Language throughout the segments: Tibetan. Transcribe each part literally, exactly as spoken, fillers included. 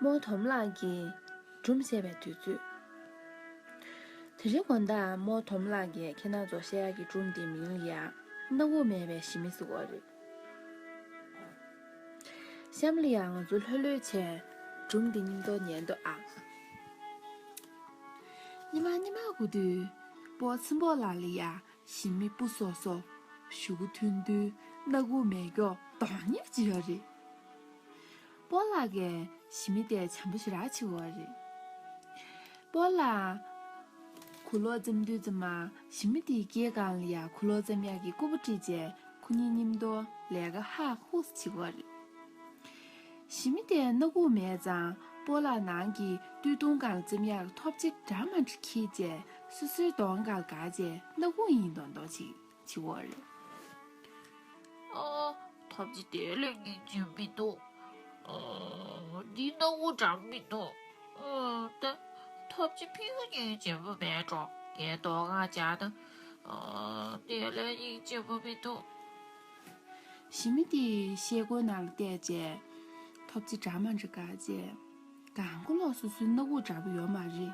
རྨོ་དོམ་ལགས་ཀྱིས་སྒྲུང་བཤད་པའི་དུས་ཚོད། དེ་རིང་དགོང་དག་རྨོ་དོམ་ལགས་ཀྱིས་ཁྱེད་རང་ཚོར་བཤད་ཡག་གི་སྒྲུང་དེའི་མིང་ལ་ཡ། སྣ་ཁུག་མེད་པའི་ཞི་མི་ཟེར་བ་རེད། གཤམ་ལ་ཡ་ང་ཚོ་ལྷོད་ལྷོད་བྱས་སྒྲུང་འདི་མཉམ་དུ་ཉན་དོ་ཨ། ཉི་མ་ཉི་མ་དགོས་དུས་སྤོ་ཚེ་སྤོ་ལགས་ལ་ཡ། ཞི་མི་སྤུ་སོ་སོ། གཞུག་གུ་ཐོན་དུས་སྣ་ཁུག་མེད་མགྱོགས་སྟོང་ཉིད་ཅིག་ཡོད་རེད། སྤོ་ལགས་ཀྱིས་ཞི་མི་དེ་བྱམས་པོ་ཞེ་དྲག་བྱེད་ཀྱི་ཡོད་རེད། སྤོ་ལགས་གུ་ལོག་བརྩམས་དུས་ཙམ་མ་ཞི་མི་དེའི་སྐེ་སྒང་ལ་ཡ་གུ་ལོག་བརྩམས་ཡག་གི་སྐུད་པ་དཀྲིས་རྗེས་ཁོ་གཉིས་མཉམ་དུ་ལས་ཀ་ཧ་ཧུ་སི་བྱེད་ཀྱི་ཡོད་རེད། ཞི་མི་དེ་སྣ་ཁུག་མེད་ཙང་སྤོ་ལགས་ནང་གི་སྟོད་ཐུང་སྒང་ལ་བརྩམས་ཡག་ཐོབ་ཆས་འདྲ་མི་འདྲ་འཁྱེར་རྗེས་སོ་སོའི་གདོང་སྒང་ལ་བཀག་རྗེས་སྣ་ཁུག་ཡིན་མདོག་མདོག་ཅིག་བྱེད་ཀྱི་ཡོད་རེད། ཨ། ཐོབ་ཆས་དེ་ལས་ངས་བྱེད་མི་འདུག་ཨ། འདི་སྣ་ཁུག་འདྲ་མི་འདུག་ཨ། ད་ཐོབ་ཆས་ཕུད་ཀྱི་ངས་བྱེད་པོ་མེད་འགྲོ། ངས་དོ་སྣང་བྱས་ད། ཨ། དེ་ལས་ངས་བྱེད་པོ་མི་འདུག་ཞི་མི་དེས་ཤེལ་སྒོའི་ནང་ལ་བལྟས་རྗེས་ཐོབ་ཆས་འདྲ་མི་འདྲ་བཀག་རྗེས་གང་ག་ལོག་སོ་སོའི་སྣ་ཁུག་འདྲ་པོ་ཡོད་མ་རེད།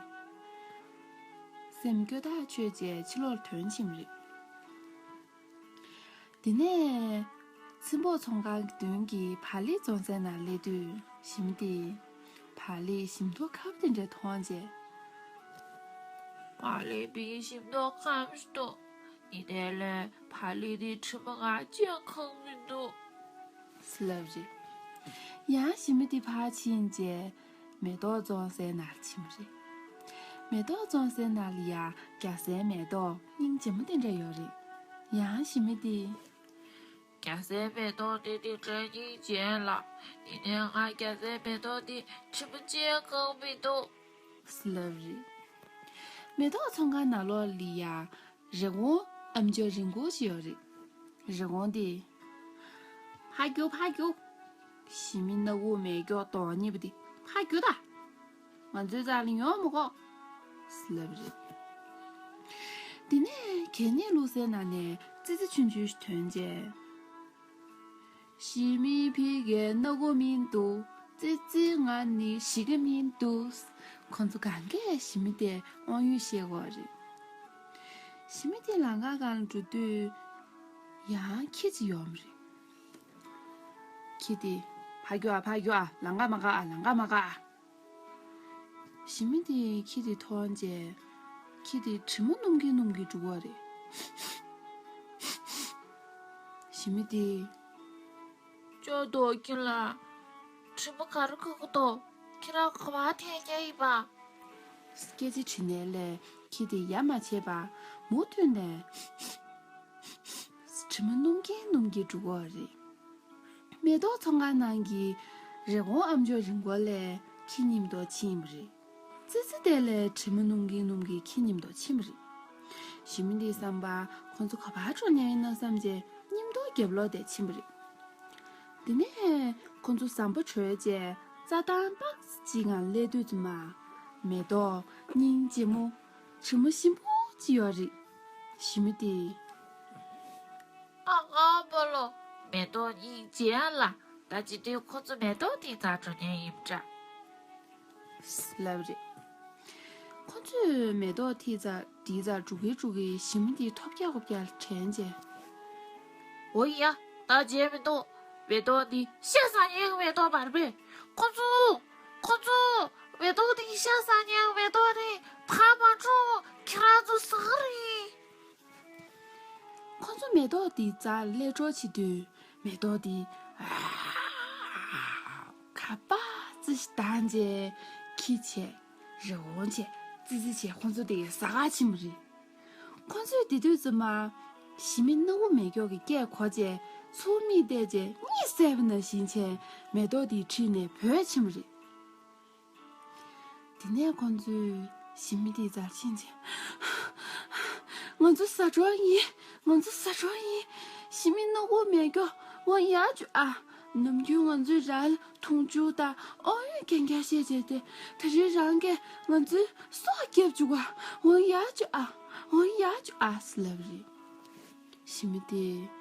སེམས་སྐྱོ་ཐག་ཆོད་རྗེས་ཕྱི་ལོགས་ལ་ཐོན་ཕྱིན་པ་རེད། དེ་ནས་ཚེ་སྤོ་ཚོང་ཁང་གི་མདུན་གྱི་བག་ལེབ་བཙོང་སའི་ནང་སླེབས་དུས་ཞི་མི་དེས་བག་ལེབ་ཞིམ་མདོག་ཁམ་དེ་འདྲ་མཐོང་རྗེས། བག་ལེབ་འདི་ཞིམ་མདོག་ཁམ་ཞིག་འདུག་འདི་ནས་ལས་བག་ལེབ་འདི་དྲི་མ་ང་ཅང་ཁེངས་མི་འདུག་ཟེར་ལབ་རེད། ཡང་ཞི་མི་དེ་ཕར་ཕྱིན་རྗེས་མེ་ཏོག་བཙོང་སའི་ནང་ལ་ཕྱིན་པ་རེད། མེ་ཏོག་བཙོང་སའི་ནང་ལ་ཡ་རྒྱ་སེ་མེ་ཏོག་སྙིང་རྗེ་མོ་དེ་འདྲ་ཡོད་རེད། ཡང་ཞི་མི་དེས། རྒྱ་སེ་མེ་ཏོག་དེ་དེ་འདྲ་སྙིང་རྗེ་ལ། དེ་ནས་ང་རྒྱ་སེ་མེ་ཏོག་དེ་དྲི་མ་ཅན་གང་མི་འདུག་ཟེར་ལབ་རེད། མེ་ཏོག་ཚོང་ཁང་ནང་ལོགས་ལ་ཡ་རི་བོང་ཨ་མཆོག་རིང་པོ་ཞིག་ཡོད་རེད། རི་བོང་དེ། ཕར་རྒྱུག་ཕར་རྒྱུག་ཞི་མི་སྣ་ཁུག་མེད་མགྱོགས་སྟོང་ཉིད་པ་དེ་ཕར་རྒྱུག་ད། ང་ཚོའི་རྩ་ལ་ཡོང་མི་དགོས། ཟེར་ལབ་རེད། དེ་ནས་གད་སྙིགས་བླུགས་སའི་ནང་ནས་ཙི་ཙི་ཆུང་ཆུང་ཞིག་ཐོན་རྗེས། ཞི་མི་ཕ་གིར་སྣ་ཁུག་མི་འདུག་ཙི་ཙི་ང་ནི་ཞི་གི་མི་འདུག་ཁོ་ཚོ་གང་གས་ཞི་མི་དེ་དབང་ཡོད་བཤད་ཀྱི་ཡོད་རེད། ཞི་མི་དེ་ལམ་ཁ་སྒང་ལ་འགྲོ་དུས་ཡང་ཁྱི་གཅིག་ཡོང་བ་རེད། ཁྱི་དེ། ཕར་རྒྱུག་ཨ་ཕར་རྒྱུག་ཨ། ལམ་ཁ་མ་བཀག་ཨ། ལམ་ཁ་མ་བཀག་ཨ། ཞི་མི་དེས་ཁྱི་དེ་མཐོང་རྗེས་ཁྱི་དེ་དྲི་མ་སྣོམ་གིན་སྣོམ་གིན་འགྲོ་གི་ཡོད་རེད། ཞི་མི་དེས། ཅོག་འདུག་ཁྱི་ལ། དྲི་མ་ག་རེ་ཁུག་གི་འདུག་ཁྱེད་རང་ག་པར་འཐེན་མཁན་ཡིན་པ། སྐད་ཆ་དྲིས་ནའི་ལས་ཁྱི་དེ་ཡ་མ་བྱས་པར་མུ་མཐུད་ནས་དྲི་མ་སྣོམ་གིན་སྣོམ་གིན་འགྲོ་གི་ཡོད་རེད། མེ་ཏོག་ཚོང་ཁང་ནང་གི་རི་བོང་ཨ་མཆོག་རིང་པོ་ལ་ཁྱི་མཉམ་དུ་ཕྱིན་པ་རེད། ཙི་ཙི་དེ་ལ་དྲི་མ་སྣོམ་གིན་སྣོམ་གིན་ཁྱི་མཉམ་དུ་ཕྱིན་པ་རེད། ཞི་མི་དེའི་བསམ་པར་ཁོ་ཚོ་ག་པར་འགྲོ་མཁན་ཡིན་ན་བསམ་རྗེས་མཉམ་དུ་རྒྱབ་ལོགས་དེར་ཕྱིན་པ་རེད། དེ་ནས་ཁོ་ཚོ་ཟམ་པ་བྲོས་རྗེས་རྩྭ་ཐང་སྤང་གཅིག་སྒང་སླེབས་དུས་ཙམ་མ། མེ་ཏོག་སྙིང་རྗེ་མོ། དྲི་མ་ཞིམ་པོ་གཅིག་ཡོད་རེད། ཞི་མི་དེས། ཨ་ཨ་སྤོ་ལོ། མེ་ཏོག་སྙིང་རྗེ་ལ། ད་ཅི་དུས་ཁོ་ཚོ་མེ་ཏོག་དེའི་རྩར་འགྲོ་མཁན་ཡིན་པ་འདྲ། ལབ་རེད། ཁོ་ཚོས་མེ་ཏོག་དེའི་རྩར་དེའི་རྩར་འགྲོ་གིན་འགྲོ་གིན་ཞི་མི་དེ་ཐོབ་རྒྱག་ཧོབ་རྒྱག་ལ་དྲན་རྗེས། འོ་ཡ། ད་བརྗེད་མི་འདུག་མེ་ཏོག་འདི་ཤ་ཟ་མཁན་གྱི་མེ་ཏོག་མ་རེད་པས། ཁོ་ཚོ། ཁོ་ཚོ། མེ་ཏོག་འདི་ཤ་ཟ་མཁན་གྱི་མེ་ཏོག་རེད། ཕར་མ་འགྲོ། ཁྱེད་རང་ཚོ་ཟ་གི་རེད། ཁོ་ཚོ་མེ་ཏོག་དེའི་རྩར་སླེབས་འགྲོ་བྱེད་དུས་མེ་ཏོག་དེ་ཁ་པར་ཙི་ཞིག་བཏང་རྗེས་ཁྱི་བྱས་རི་བོང་བྱས་ཙི་ཙི་བྱས་ཁོ་ཚོ་དེ་ཟ་གར་ཕྱིན་པ་རེད། ཁོ་ཚོས་དེ་དུས་ཙམ་མ་ཞི་མི་སྣ་ཁུག་མེད་མགྱོགས་ཀྱི་སྐད་གོ་རྗེས་ཚུར་མིག་བལྟས་རྗེས་གཉིད་སད་པ་ནང་བཞིན་བྱས་མེ་ཏོག་དེའི་འཁྲིས་ནས་བྲོས་ཕྱིན་པ་རེད། དེ་ནས་ཁོང་ཚོས་ཞི་མི་དེའི་རྩར་ཕྱིན་རྗེས། ང་ཚོ་ཟ་འགྲོ་ཡིན། ང་ཚོ་ཟ་འགྲོ་ཡིན། ཞི་མི་སྣ་ཁུག་མེད་མགྱོགས་འོང་ཡག་བྱོས་ཨ། ནམ་རྒྱུན་ང་ཚོས་རང་ལ་མཐོང་ཆུང་དང་དབང་ཡོད་རྐྱང་རྐྱང་བཤད་བྱས་ཏེ་ད་རེས་རང་གིས་ང་ཚོའི་སྲོག་བསྐྱབས་བཅུག་ག་འོང་ཡག་བྱོས་ཨ། འོང་ཡག་བྱོས་ཨ་ཟེར་ལབ་རེད། ཞི་མི་དེས།